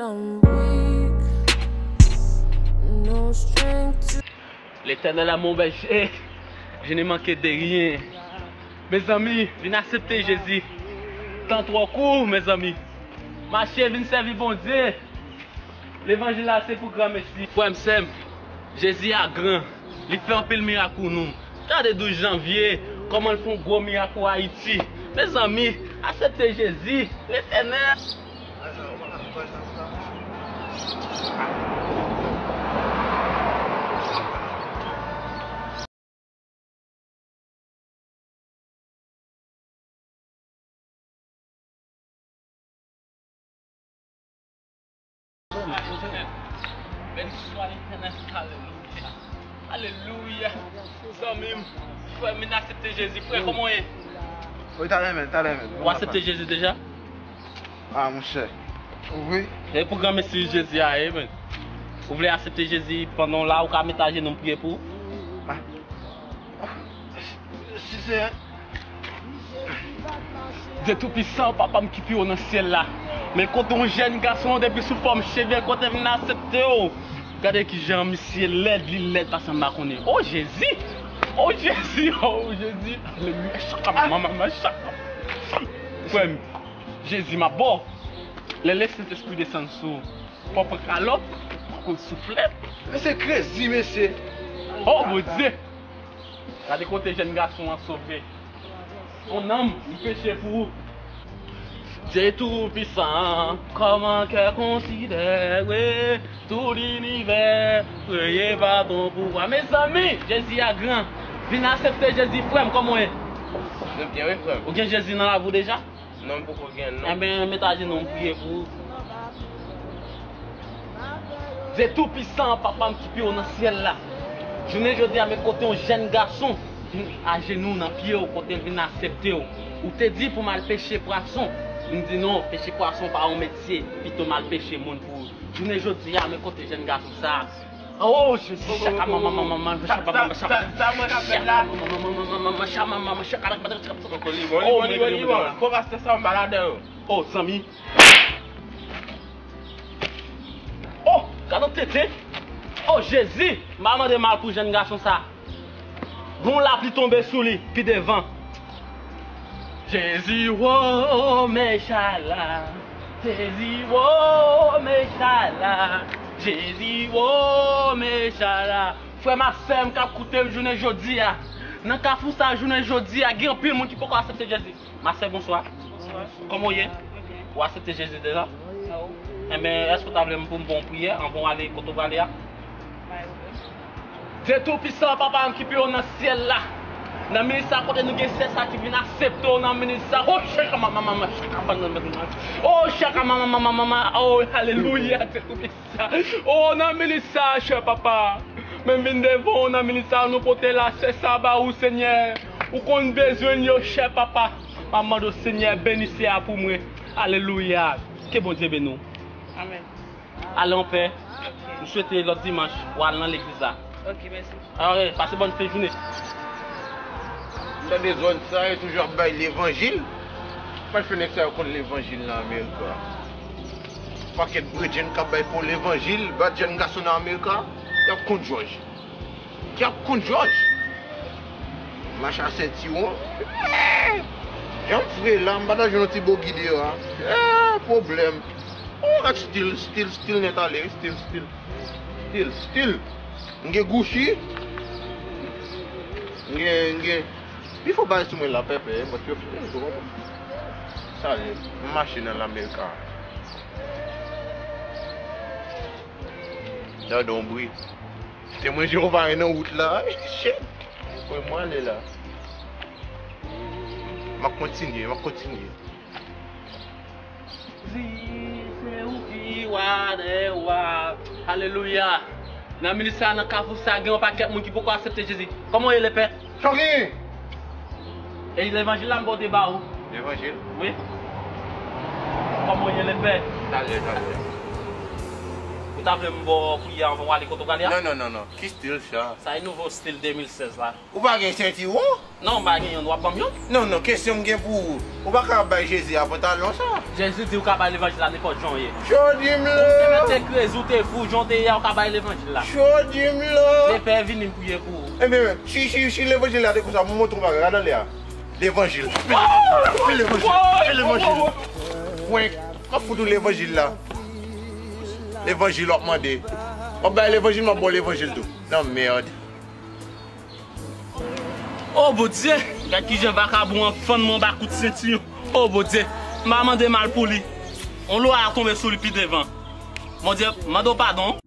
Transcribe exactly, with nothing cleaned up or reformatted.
I'm weak, no strength to L'Éternel est mon berger, je ne manquerai de rien. Mezanmi, vin aksepte Jezi. Tan twò kout, mezanmi. Mache, vin sèvi Bondye. Levanjil la se pou granmesi. Frè m, sè m, Jezi a gran. Li fè anpil mirak pou nou. Gade douz janvye, kòman l fè yon gwo mirak pou Ayiti. Mezanmi, aksepte Jezi, Letènèl. Bèl istwa Letènèl, alelouya. Alelouya. Zanmi m, frè m, vin aksepte Jezi. Frè, kòman w ye? Wi, talè menm, talè menm. Ou aksepte Jezi deja? Ah, monchè. Wi. E pou granmesi Jezi a ye, men. Ou vle aksepte Jezi pandan w la, ou ka met ajenou m priye pou ou? Ah. Si se Dye Toupisan, Papa m ki pi wo nan syèl la. Men kote yon jèn gason depi sou fòm cheve, kote vin aksepte w. Gade kijan misye lèd, li lèd pase m pa konnen. O Jezi! O Jezi! O Jezi! Alelouya! Chaka mama mama chaka. Frè m, Jezi m ap ba w. Lè Lesentespri desann sou ou, fò w pran kalòt, fò w souflèt. Mesye krezi, mesye. O Bondye! Gade kote jèn gason an sove. Yon nanm, li peche pou ou. Dye Toupisan, kòman kè konsidere tou linivè, preye padon pou wa. Mezanmi, Jezi a gran. Vin aksepte Jezi, frè m, kòman w ye? Mwen byen, wi, frè m. Ou gen Jezi nan lavi w deja? Non, m poko gen, non. Enben, met ajenou m priye pou ou. Dye Toupisan, Papa m ki pi wo nan syèl la. Jounen jodi a, men kote yon jèn gason vin ajenou nan pye w, kote l vin aksepte w. Ou te di pou m al peche pwason. M di non, peche pwason pa yon metye, pito m al peche moun pou ou. Jounen jodi a, men kote jèn gason sa a. Oh, Jezi, chaka mama mama mama, chaka mama mama, chaka mama mama, chaka mama mama, chaka mama mama, chaka mama mama, chaka mama mama, chaka mama mama. Oh, li bon, li bon, li bon, li bon. Bon, pastè sa, m pa ladan yo. Oh, zanmi. Oh, gade yon tenten. Oh, Jezi, m pa mande mal pou jèn gason sa. Gon lapli tonbe sou li, pi devan. Jezi wo, mechala. Jezi wo, mechala. Jezi wo, mechala. Frè m ak sè m k ap koute m jounen jodi a. Nan kafou sa jounen jodi a, gen anpil moun ki poko aksepte Jezi. Ma sè, bonswa. Bonswa. Kòman w ye? Mwen byen. Ou aksepte Jezi deja? Non. Enben, èske w ta vle m pou m ba w yon priyè anvan w ale kote w prale a? Bay ou. Dye Toupisan, Papa m ki pi wo nan syèl la. Nan minit sa, kote nou gen sè sa ki vin aksepte w nan minit sa. Oh, chaka mama mama, chaka mama mama. Oh, chaka mama mama mama. Oh, alelouya, Dye Toupisan. Oh, nan minit sa, chè papa. Men m vin devan w nan minit sa, nou pote la sè sa ba ou, Senyè. Ou konn bezwen yo, chè papa. M ap mande w, Senyè, beni sè a pou mwen. Alelouya. Ke Bondye beni w. Amèn. Ale anpè. Ok. M swete lòt dimanch, w al nan legliz la. Ok, mèsi. Alè, pase bòn fen jounen. Sa dezòd sa, yo toujou ap bay levanjil. Pral fè nèg sa yo konn levanjil nan Amerika. Pakèt bredjenn k ap bay fo levanjil, bat jèn gason nan Amerika, y ap konn jòj. Y ap konn jòj. Mach a sentiwon. Jan m fre la, m pa ta jwenn yon ti bogi deyò a. Eh, pwoblèm. Oh, gad stil, stil, stil nèt ale, wi, stil, stil. Stil, stil. M gen Gucci. M gen, m gen. Pifò bagay sou mwen la, pèpè, bòt yo fini, ou konprann? Sa ye, m mache nan Lamerika. Gade yon bri. Temwen Jewova nan wout la. Shit. Kote mwen ale la? M ap kontinye, m ap kontinye. Jezi, se ou ki wa dè wa. Alelouya. Nan minit sa, nan kafou sa, gen yon pakèt moun ki poko aksepte Jezi. Kòman w ye, lepè? Choki! E levanjil la m pote ba ou. Levanjil? Wi. Kòman w ye, lepè? Talè, talè. Ou ta vle m ba w priyè anvan w ale kote w prale a? Non, non, non, non. Ki stil sa? Sa e nouvo stil de mil sèz la. Ou pa gen sentiwon? Non, m pa gen yonn, w ap ban m yonn? Non, non, kesyon m gen pou ou. Ou pa ka bay Jezi a pantalon sa. Jezi di ou ka bay levanjil la nenpòt jan w ye. Jodi m la. Ou te mèt te krezi, ou te fou, jan w te ye a, ou ka bay levanjil la. Jodi m la. Lepè vini m priye pou ou. Ebyen, si, si, si levanjil la te konsa, m montre w bagay, gad anlè a. Levanjil. Fè levanjil. Fè levanjil. Fwenk, m ap fout ou levanjil la. Levanjil w ap mande. W ap bay levanjil, m ap ba w levanjil tou. Nan mèd. O Bondye, gad kijan vakabon an fann mwen anba kout sentiyon. O Bondye, m a mande mal pou li. On lwa a tonbe sou li pi devan. Bondye, mande w padon.